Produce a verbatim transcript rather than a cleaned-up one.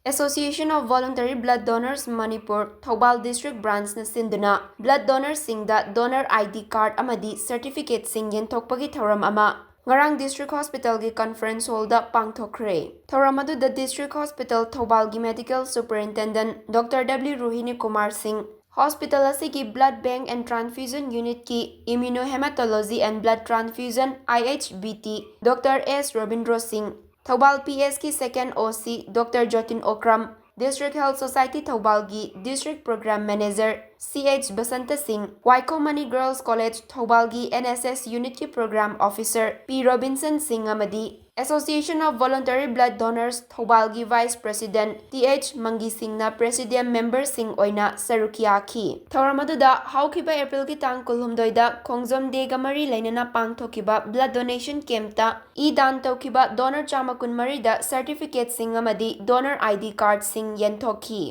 Association of Voluntary Blood Donors Manipur Thoubal District Branchꯅ ꯁꯤꯟꯗꯨꯅ blood donorꯁꯤꯡꯗ donor ID card ꯑꯃꯗꯤ certificateꯁꯤꯡ ꯌꯦꯟꯊꯣꯛꯄꯒꯤ ꯊꯧꯔꯝ ꯑꯃ ꯉꯔꯥꯡ District Hospitalꯒꯤ conference hallꯗ ꯄꯥꯡꯊꯣꯛꯈ꯭ꯔꯦ꯫ ꯊꯧꯔꯝ ꯑꯗꯨꯗ District Hospital ꯊꯧꯕꯥꯜꯒꯤ Medical Superintendent Doctor W ꯔꯣꯍꯤꯅꯤ Kumar ꯁꯤꯡ, hospital ꯑꯁꯤꯒꯤ Blood Bank and Transfusion Unitꯀꯤ Immunohematology and Blood Transfusion IHBT Doctor S Robindro ꯁꯤꯡ, Thoubal PSꯀꯤ second OC Doctor ꯖꯣꯇꯤꯟ Okram, District Health Society ꯊꯧꯕꯥꯜꯒꯤ District Program Manager CH Basanta ꯁꯤꯡ, ꯋꯥꯏꯈꯣꯝ ꯃꯅꯤ Girls College ꯊꯧꯕꯥꯜꯒꯤ NSS Unitꯀꯤ Program Officer P Robinson ꯁꯤꯡ ꯑꯃꯗꯤ Association of Voluntary Blood Donors ꯊꯧꯕꯥꯜꯒꯤ Vice President TH ꯃꯪꯒꯤ ꯁꯤꯡꯅ Presidium memberꯁꯤꯡ ꯑꯣꯏꯅ ꯁꯔꯨꯛ ꯌꯥꯈꯤ꯫ ꯊꯧꯔꯝ ꯑꯗꯨꯗ ꯍꯧꯈꯤꯕ Aprilꯒꯤ ꯇꯥꯡ ꯀꯨꯟꯍꯨꯝꯗꯣꯏꯗ ꯈꯣꯡꯖꯣꯝ Dayꯒ ꯃꯔꯤ ꯂꯩꯅꯅ ꯄꯥꯡꯊꯣꯛꯈꯤꯕ blood donationꯒꯤ campꯇ ꯏ ꯗꯥꯟ ꯇꯧꯈꯤꯕ donor ꯆꯥꯝꯃ ꯀꯨꯟꯃꯔꯤꯗ certificateꯁꯤꯡ ꯑꯃꯗꯤ donor ID cardꯁꯤꯡ ꯌꯦꯟꯊꯣꯛꯈꯤ꯫